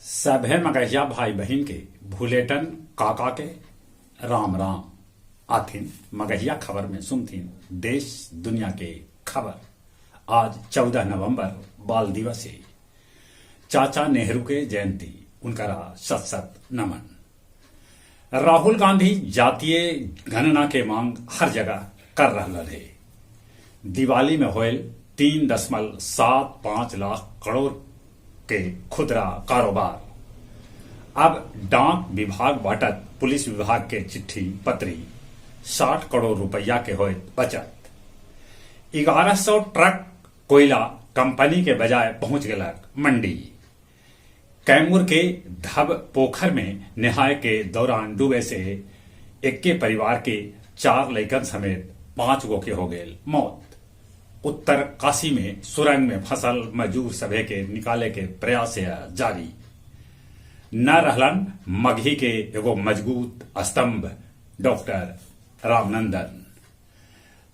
सभे मगहिया भाई बहिन के भुलेटन काका के राम राम। आथिन मगहिया खबर में सुनथिन देश दुनिया के खबर। आज 14 नवंबर बाल दिवस हे। चाचा नेहरू के जयंती, उनकरा सत सत नमन। राहुल गांधी जातीय गणना के मांग हर जगह कर रहलन हे। दिवाली में होयल 3.75 लाख करोड़ के खुदरा कारोबार। अब डाक विभाग बाँटत पुलिस विभाग के चिट्ठी पतरी, 60 करोड़ रुपया के होयत बचत। 1100 ट्रक कोयला कंपनी के बजाय पहुंच गेलक मंडी। कैमूर के धब पोखर में नेहाय के दौरान डूबे से एक्के परिवार के 4 लइकन समेत 5 गो के हो गेल मौत। उत्तर काशी में सुरंग में फंसल मजदूर सभे के निकाले के प्रयास जारी। न रहलन मगही के एगो मजबूत स्तंभ डॉक्टर रामनंदन।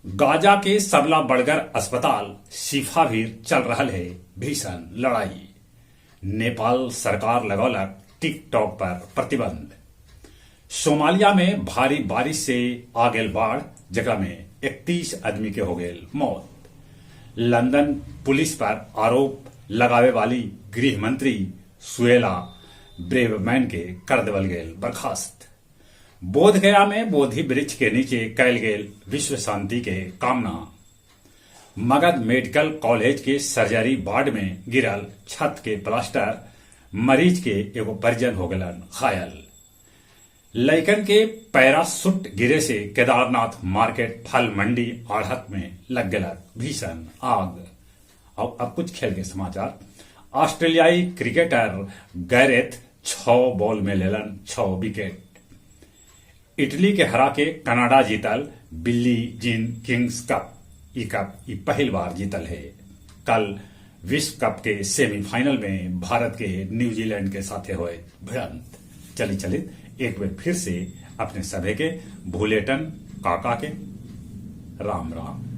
गाजा के सबला बड़गर अस्पताल शिफा भीर चल रहल है भीषण लड़ाई। नेपाल सरकार लगौलक टिकटॉक पर प्रतिबंध। सोमालिया में भारी बारिश से आ गेल बाढ़, जेकरा में 31 आदमी के हो गेल मौत। लंदन पुलिस पर आरोप लगावे वाली गृह मंत्री सुएला ब्रेवमैन के कर देवल गेल बर्खास्त। बोधगया में बोधि वृक्ष के नीचे कैल गेल विश्व शांति के कामना। मगध मेडिकल कॉलेज के सर्जरी वार्ड में गिरल छत के प्लास्टर, मरीज के एगो परिजन हो गलन घायल। लइकन के पैराशूट गिरे से केदारनाथ मार्केट फल मंडी आढ़त में लग गलक भीषण आग। और अब कुछ खेल के समाचार। ऑस्ट्रेलियाई क्रिकेटर गैरेथ 6 बॉल में लेलन 6 विकेट। इटली के हरा के कनाडा जीतल बिल्ली जीन किंग्स कप। ई कप ई पहली बार जीतल है। कल विश्व कप के सेमीफाइनल में भारत के न्यूजीलैंड के साथे होए भिड़ंत। चली चली एक बार फिर से अपने सभे के भूलेटन काका के राम राम।